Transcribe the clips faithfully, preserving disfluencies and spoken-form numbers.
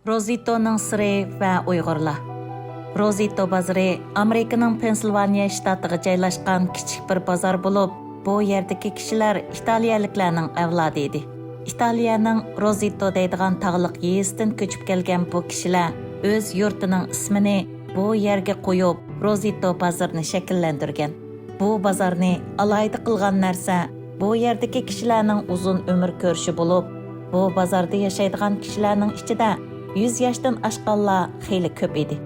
روزىتونىڭ سىرى ۋە ئۇيغۇرلار. روزىتو بازىرى ئامېرىكىنىڭ پېنسىلۋانىيە شتاتىغا جايلاشقان كىچىك بىر بازار بولۇپ، بۇ يەردىكى كىشىلەر ئىتالىيەلىكلەرنىڭ ئەۋلادى ئىدى. ئىتالىيەنىڭ روزىتو دەيدىغان تاغلىق يېزىسىدىن كۆچۈپ كەلگەن بۇ كىشىلەر ئۆز يۇرتىنىڭ ئىسمىنى بۇ يەرگە قويۇپ، روزىتو بازىرىنى شەكىللەندۈرگەن. بۇ بازارنى ئالاھىدە قىلغان نەرسە، بۇ يەردىكى كىشىلەرنىڭ ئۇزۇن ئۆمۈر كۆرۈشى بولۇپ، بۇ بازاردا ياشايدىغان كىشىلەرنىڭ ئىچىدە يۈز ياشتىن ئاشقانلار خېلى كۆپ ئىدى.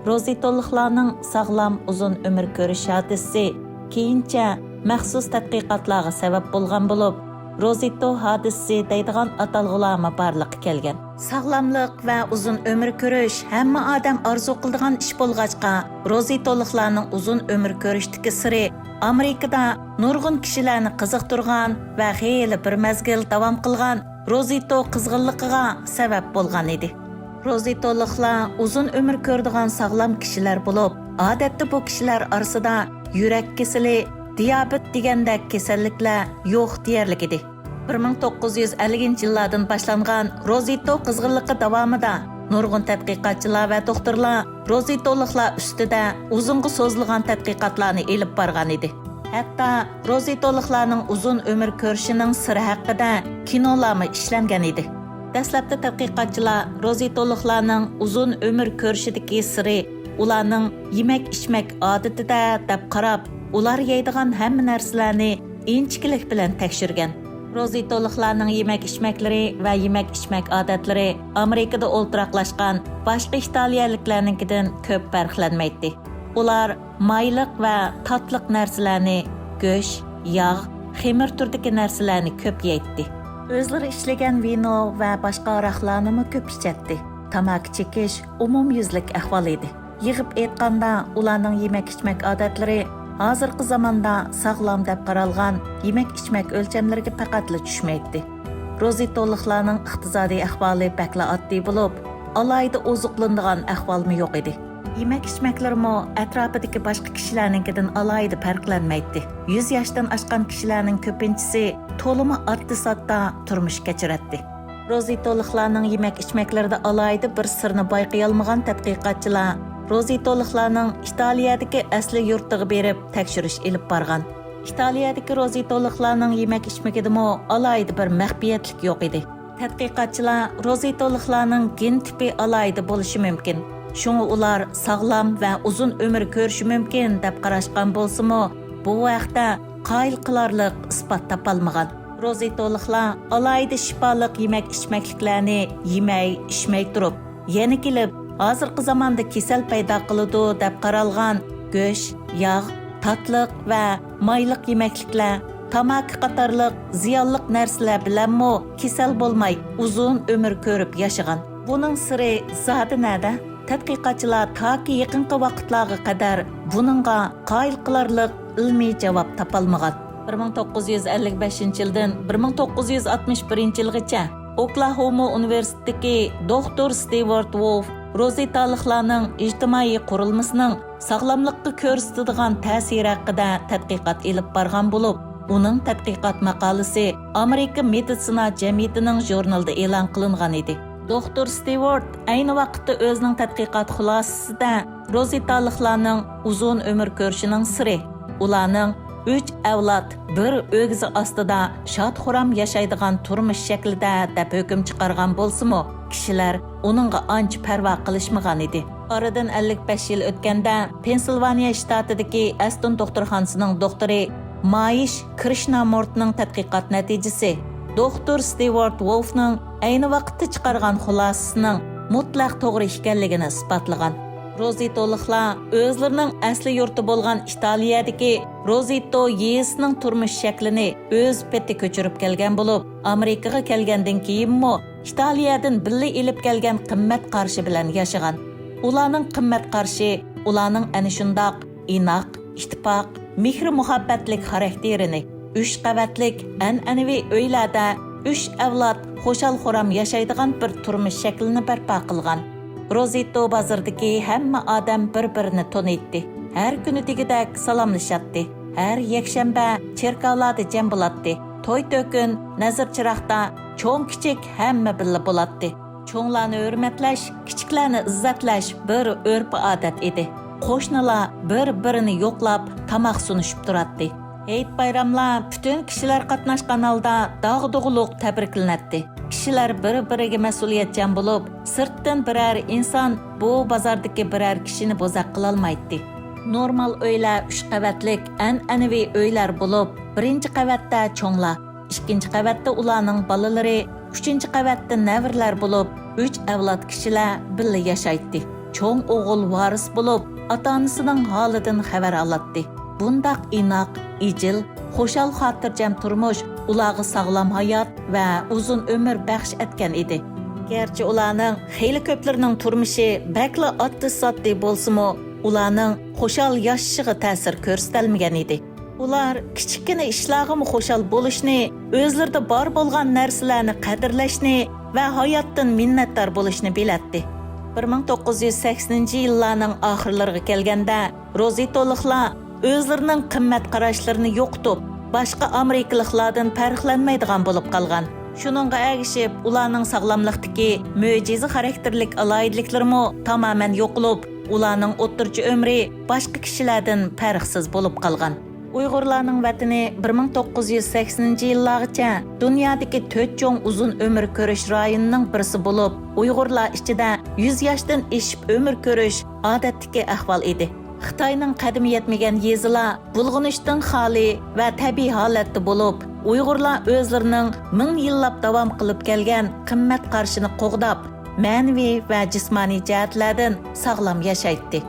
روزىتولۇقلارنىڭ ساغلام، ئۇزۇن ئۆمۈر كۆرۈش ھادىسىسى كېيىنچە مەخسۇس تەتقىقاتلارغا سەۋەب بولغان بولۇپ، روزىتو ھادىسىسى دەيدىغان ئاتالغۇلارمۇ بارلىققا كەلگەن. ساغلاملىق ۋە ئۇزۇن ئۆمۈر كۆرۈش ھەممە ئادەم ئارزۇ قىلىدىغان ئىش بولغاچقا، روزىتولۇقلارنىڭ ئۇزۇن ئۆمۈر كۆرۈشتىكى سىرى ئامېرىكىدا نۇرغۇن كىشىلەرنى قىزىقتۇرغان ۋە خېلى بىر مەزگىل داۋام قىلغان روزىتو قىزغىنلىقىغا سەۋەب بولغان ئىدى. روزىتولۇقلار ئۇزۇن ئۆمۈر كۆرىدىغان ساغلام كىشىلەر بولۇپ، ئادەتتە بۇ كىشىلەر ئارىسىدا يۈرەك كېسىلى، دىيابېت دېگەندەك كېسەللىكلەر يوق دېيەرلىك ئىدى. بىر مىڭ توققۇز يۈز ئەللىكىنچى يىللاردىن باشلانغان روزىتو قىزغىنلىقى داۋامىدا نۇرغۇن تەتقىقاتچىلار ۋە دوختۇرلار روزىتولۇقلار ئۈستىدە ئۇزۇنغا سوزۇلغان تەتقىقاتلارنى ئېلىپ بارغان ئىدى. ھەتتا روزىتولۇقلارنىڭ ئۇزۇن ئۆمۈر كۆرۈشىنىڭ سىرى ھەققىدە كىنولارمۇ ئىشلەنگەن ئىدى. دەسلەپتە تەتقىقاتچىلار روزىتولۇقلارنىڭ ئۇزۇن ئۆمۈر كۆرۈشىدىكى سىرى ئۇلارنىڭ يېمەك-ئىچمەك ئادىتىدە دەپ قاراپ، ئۇلار يەيدىغان ھەممە نەرسىلەرنى ئىنچىكىلىك بىلەن تەكشۈرگەن. روزىتولۇقلارنىڭ يېمەك-ئىچمەكلىرى ۋە يېمەك-ئىچمەك ئادەتلىرى ئامېرىكىدا ئولتۇراقلاشقان باشقا ئىتالىيەلىكلەرنىڭكىدىن كۆپ پەرقلەنمەيتتى. ئۇلار مايلىق ۋە تاتلىق نەرسىلەرنى، گۆش، ياغ، خېمىر تۈرىدىكى نەرسىلەرنى كۆپ يەيتتى. ئۆزلىرى ئىشلىگەن ۋىنو ۋە باشقا ھاراقلارنىمۇ كۆپ ئىچەتتى. تاماكا چېكىش ئومۇميۈزلۈك ئەھۋال ئىدى. يىغىپ ئېيتقاندا، ئۇلارنىڭ يېمەك-ئىچمەك ئادەتلىرى ھازىرقى زاماندا ساغلام دەپ قارالغان يېمەك-ئىچمەك ئۆلچەملىرىگە پەقەتلا چۈشمەيتتى. روزىتولۇقلارنىڭ ئىقتىسادىي ئەھۋالى بەكلا ئاددىي بولۇپ، ئالاھىدە ئوزۇقلىنىدىغان ئەھۋالمۇ يوق ئىدى. يېمەك-ئىچمەكلىرىمۇ ئەتراپىدىكى باشقا كىشىلەرنىڭكىدىن ئالاھىدە پەرقلەنمەيتتى. يۈز ياشتىن ئاشقان كىشىلەرنىڭ كۆپىنچىسى تولىمۇ ئاددىي-ساددا تۇرمۇش كەچۈرەتتى. روزىتولۇقلارنىڭ يېمەك-ئىچمەكلىرىدە ئالاھىدە بىر سىرنى بايقىيالمىغان تەتقىقاتچىلار روزىتولۇقلارنىڭ ئىتالىيەدىكى ئەسلى يۇرتىغا بېرىپ تەكشۈرۈش ئېلىپ بارغان. ئىتالىيەدىكى روزىتولۇقلارنىڭ يېمەك-ئىچمىكىدىمۇ ئالاھىدە بىر مەخپىيەتلىك يوق ئىدى. تەتقىقاتچىلار روزىتولۇقلارنىڭ گېن تىپى ئالاھىدە بولۇشى مۇمكىن، شۇڭا ئۇلار ساغلام ۋە ئۇزۇن ئۆمۈر كۆرۈشى مۇمكىن دەپ قاراشقان بولسىمۇ، بۇ ھەقتە قايىل قىلارلىق ئىسپات تاپالمىغان. روزىتولۇقلار ئالاھىدە شىپالىق يېمەك-ئىچمەكلىكلەرنى يېمەي، ئىچمەي تۇرۇپ، يەنە كېلىپ، ھازىرقى زاماندا كېسەل پەيدا قىلىدۇ دەپ قارالغان گۆش، ياغ، تاتلىق ۋە مايلىق يېمەكلىكلەر، تاماكا قاتارلىق زىيانلىق نەرسىلەر بىلەنمۇ كېسەل بولماي، ئۇزۇن ئۆمۈر كۆرۈپ ياشىغان. بۇنىڭ سىرى زادى نەدە؟ تەتقىقاتچىلار تاكى يېقىنقى ۋاقىتلارغا قەدەر بۇنىڭغا قايىل قىلارلىق ئىلمىي جاۋاب تاپالمىغان. بىر مىڭ توققۇز يۈز ئەللىك بەشىنچى يىلدىن بىر مىڭ توققۇز يۈز ئاتمىش بىرىنچى يىلغىچە ئوكلاھوما ئۇنىۋېرسىتېتىدىكى دوختۇر ستىۋارت ۋولف روزىتالىقلارنىڭ ئىجتىمائىي قۇرۇلمىسىنىڭ ساغلاملىققا كۆرسىتىدىغان تەسىرى ھەققىدە تەتقىقات ئېلىپ بارغان بولۇپ، ئۇنىڭ تەتقىقات ماقالىسى ئامېرىكا مېدىتسىنا جەمئىيىتىنىڭ ژۇرنىلىدا ئېلان قىلىنغان ئىدى. دوختۇر ستىۋارت ئەينى ۋاقىتتا ئۆزىنىڭ تەتقىقات خۇلاسىسىدە روزىتالىقلارنىڭ ئۇزۇن ئۆمۈر كۆرۈشىنىڭ سىرى، ئۇلارنىڭ ئۈچ ئەۋلاد بىر ئۆگزە ئاستىدا شاد-خۇرام ياشايدىغان تۇرمۇش شەكلىدە دەپ ھۆكۈم چىقارغان بولسىمۇ، كىشىلەر ئۇنىڭغا ئانچە پەرۋا قىلىشمىغان ئىدى. ئارىدىن ئەللىك بەش يىل ئۆتكەندە، پېنسىلۋانىيە شتاتىدىكى ئەستون دوختۇرخانىسىنىڭ دوختۇرى مايىش كرىشنامورتنىڭ تەتقىقات نەتىجىسى، دوختۇر ستىۋارت ۋولفنىڭ ئەينى ۋاقىتتا چىقارغان خۇلاسىسىنىڭ مۇتلەق توغرا ئىكەنلىكىنى ئىسپاتلىغان. روزىتولۇقلار ئۆزلىرىنىڭ ئەسلى يۇرتى بولغان ئىتالىيەدىكى روزىتو يېزىسىنىڭ تۇرمۇش شەكلىنى ئۆز پېتى كۆچۈرۈپ كەلگەن بولۇپ، ئامېرىكىغا كەلگەندىن كېيىنمۇ ئىتالىيەدىن بىللە ئېلىپ كەلگەن قىممەت قارىشى بىلەن ياشىغان. ئۇلارنىڭ قىممەت قارىشى ئۇلارنىڭ ئەنە شۇنداق ئىناق، ئىتتىپاق، مېھرى-مۇھەببەتلىك خاراكتېرىنى، ئۈچ قەۋەتلىك ئەنئەنىۋى ئۆيلەردە ئۈچ ئەۋلاد خۇشال-خۇرام ياشايدىغان بىر تۇرمۇش شەكلىنى بەرپا قىلغان. روزىتو بازىرىدىكى ھەممە ئادەم بىر-بىرىنى تونۇيتتى. ھەر كۈنى دېگۈدەك سالاملىشاتتى. ھەر يەكشەنبە چېركاۋلاردا جەم بولاتتى. توي-تۆكۈن، نەزىر-چىراغدا چوڭ-كىچىك ھەممە بىللە بولاتتى. چوڭلارنى ھۆرمەتلەش، كىچىكلەرنى ئىززەتلەش بىر ئۆرپ-ئادەت ئىدى. قوشنىلار بىر-بىرىنى يوقلاپ، تاماق سۇنۇشۇپ تۇراتتى. ھېيت-بايراملار پۈتۈن كىشىلەر قاتناشقان ھالدا داغدۇغىلىق تەبرىكلىنەتتى. كىشىلەر بىر-بىرىگە مەسئۇلىيەتچان بولۇپ، سىرتتىن بىرەر ئىنسان بۇ بازاردىكى بىرەر كىشىنى بوزەك قىلالمايتتى. نورمال ئۆيلەر ئۈچ قەۋەتلىك ئەنئەنىۋى ئۆيلەر بولۇپ، بىرىنچى قەۋەتتە چوڭلار، ئىككىنچى قەۋەتتە ئۇلارنىڭ بالىلىرى، ئۈچىنچى قەۋەتتە نەۋرىلەر بولۇپ، ئۈچ ئەۋلاد كىشىلەر بىللە ياشايتتى. چوڭ ئوغۇل ۋارىس بولۇپ، ئاتا-ئانىسىنىڭ ھالىدىن خەۋەر ئالاتتى. بۇنداق ئىناق، ئىجىل، خۇشال-خاتىرجەم تۇرمۇش ئۇلارغا ساغلام ھايات ۋە ئۇزۇن ئۆمۈر بەخش ئەتكەن ئىدى. گەرچە ئۇلارنىڭ خېلى كۆپلىرىنىڭ تۇرمۇشى بەكلا ئاددىي-ساددىي بولسىمۇ، ئۇلارنىڭ خۇشال ياشىشىغا تەسىر كۆرسىتەلمىگەن ئىدى. ئۇلار كىچىككىنە ئىشلارغىمۇ خۇشال بولۇشنى، ئۆزلىرىدە بار بولغان نەرسىلەرنى قەدىرلەشنى ۋە ھاياتتىن مىننەتدار بولۇشنى بىلەتتى. بىر مىڭ توققۇز يۈز سەكسىنىنچى يىللارنىڭ ئاخىرلىرىغا كەلگەندە، روزىتولۇقلار ئۆزلىرىنىڭ قىممەت قاراشلىرىنى يوقىتىپ، باشقا ئامېرىكىلىقلاردىن پەرقلەنمەيدىغان بولۇپ قالغان. شۇنىڭغا ئەگىشىپ، ئۇلارنىڭ ساغلاملىقتىكى مۆجىزە خاراكتېرلىك ئالاھىدىلىكلىرىمۇ تامامەن يوقىلىپ، ئۇلارنىڭ ئوتتۇرىچە ئۆمرى باشقا كىشىلەردىن پەرقسىز بولۇپ قالغان. ئۇيغۇرلارنىڭ ۋەتىنى بىر مىڭ توققۇز يۈز سەكسىنىنچى يىللارغىچە دۇنيادىكى تۆت چوڭ ئۇزۇن ئۆمۈر كۆرۈش رايونىنىڭ بىرسى بولۇپ، ئۇيغۇرلار ئىچىدە يۈز ياشتىن ئېشىپ ئۆمۈر كۆرۈش ئادەتتىكى ئەھۋال ئىدى. خىتاينىڭ قەدىمى يەتمىگەن يېزىلار بۇلغىنىشتىن خالىي ۋە تەبىئىي ھالەتتە بولۇپ، ئۇيغۇرلار ئۆزلىرىنىڭ مىڭ يىللاپ داۋام قىلىپ كەلگەن قىممەت قارىشىنى قوغداپ، مەنىۋى ۋە جىسمانىي جەھەتلەردىن ساغلام ياشايتتى.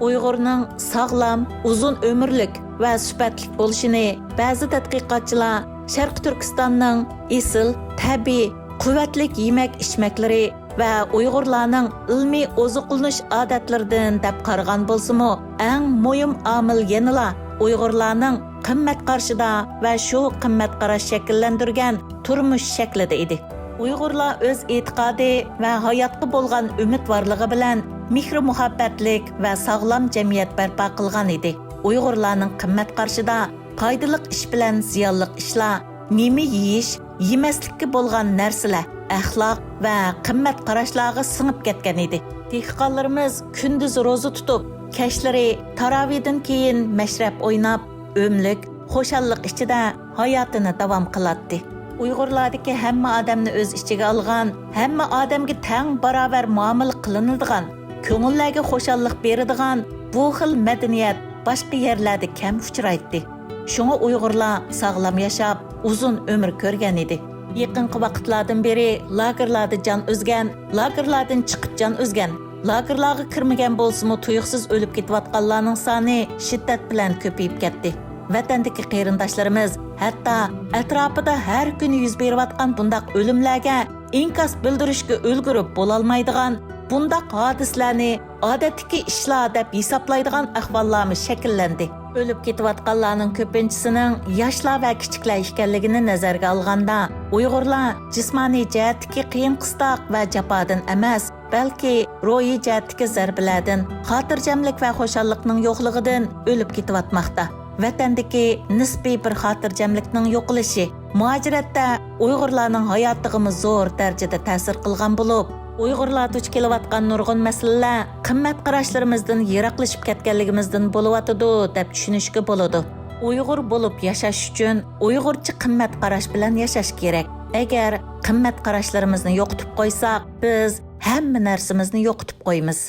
ئۇيغۇرنىڭ ساغلام، ئۇزۇن ئۆمۈرلۈك ۋە سۈپەتلىك بولۇشىنى بەزى تەتقىقاتچىلار شەرقىي تۈركىستاننىڭ ئېسىل، تەبىئىي، قۇۋۋەتلىك يېمەك-ئىچمەكلىرى ۋە ئۇيغۇرلارنىڭ ئىلمىي ئوزۇقلىنىش ئادەتلىرىدىن دەپ قارىغان بولسىمۇ، ئەڭ مۇھىم ئامىل يەنىلا ئۇيغۇرلارنىڭ قىممەت قارىشىدا ۋە شۇ قىممەت قاراش شەكىللەندۈرگەن تۇرمۇش شەكلىدە ئىدى. ئۇيغۇرلار ئۆز ئېتىقادى ۋە ھاياتقا بولغان ئۈمىدۋارلىقى بىلەن مېھرى-مۇھەببەتلىك ۋە ساغلام جەمئىيەت بەرپا قىلغان ئىدى. ئۇيغۇرلارنىڭ قىممەت قارىشىدا پايدىلىق ئىش بىلەن زىيانلىق ئىشلار، نېمە يېيىش، يېمەسلىككە بولغان نەرسىلەر، ئەخلاق ۋە قىممەت قاراشلارغا سىڭىپ كەتكەن ئىدى. دېھقانلىرىمىز كۈندۈز روزا تۇتۇپ، كەچلىرى تاراۋىدىن كېيىن مەشرەپ ئويناپ، ئۆملۈك، خۇشاللىق ئىچىدە ھاياتىنى داۋام قىلاتتى. ئۇيغۇرلاردىكى ھەممە ئادەمنى ئۆز ئىچىگە ئالغان، ھەممە ئادەمگە تەڭ باراۋەر مۇئامىلە قىلىنىدىغان، كۆڭۈللەرگە خۇشاللىق بېرىدىغان بۇ خىل مەدەنىيەت باشقا يەرلەردە كەم ئۇچرايتتى. شۇڭا ئۇيغۇرلار ساغلام ياشاپ، ئۇزۇن ئۆمۈر كۆرگەن ئىدى. يېقىنقى ۋاقىتلاردىن بېرى لاگېرلاردا جان ئۈزگەن، لاگېرلاردىن چىقىپ جان ئۈزگەن، لاگېرلارغا كىرمىگەن بولسىمۇ تۇيۇقسىز ئۆلۈپ كېتىۋاتقانلارنىڭ سانى شىددەت بىلەن كۆپىيىپ كەتتى. ۋەتەندىكى قېرىنداشلىرىمىز ھەتتا ئەتراپىدا ھەر كۈنى يۈز بېرىۋاتقان بۇنداق ئۆلۈملەرگە ئىنكاس بىلدۈرۈشكە ئۈلگۈرۈپ بولالمايدىغان، بۇنداق ھادىسىلەرنى ئادەتتىكى ئىشلار دەپ ھېسابلايدىغان ئەھۋاللارمۇ شەكىللەندى. ئۆلۈپ كېتىۋاتقانلارنىڭ كۆپىنچىسىنىڭ ياشلار ۋە كىچىكلەر ئىكەنلىكىنى نەزەرگە ئالغاندا، ئۇيغۇرلار جىسمانىي جەھەتتىكى قىيىن-قىستاق ۋە جاپادىن ئەمەس، بەلكى روھىي جەھەتتىكى زەربىلەردىن، خاتىرجەملىك ۋە خۇشاللىقنىڭ يوقلۇقىدىن ئۆلۈپ كېتىۋاتماقتا. ۋەتەندىكى نىسپىي بىر خاتىرجەملىكنىڭ يوقىلىشى مۇھاجىرەتتە ئۇيغۇرلارنىڭ ھاياتىغىمۇ زور دەرىجىدە تەسىر قىلغان بولۇپ، ئۇيغۇرلار دۇچ كېلىۋاتقان نۇرغۇن مەسىلىلەر قىممەت قاراشلىرىمىزدىن يىراقلىشىپ كەتكەنلىكىمىزدىن بولۇۋاتىدۇ، دەپ چۈشىنىشكە بولىدۇ. ئۇيغۇر بولۇپ ياشاش ئۈچۈن ئۇيغۇرچە قىممەت قاراش بىلەن ياشاش كېرەك. ئەگەر قىممەت قاراشلىرىمىزنى يوقىتىپ قويساق، بىز ھەممە نەرسىمىزنى يوقىتىپ قويىمىز.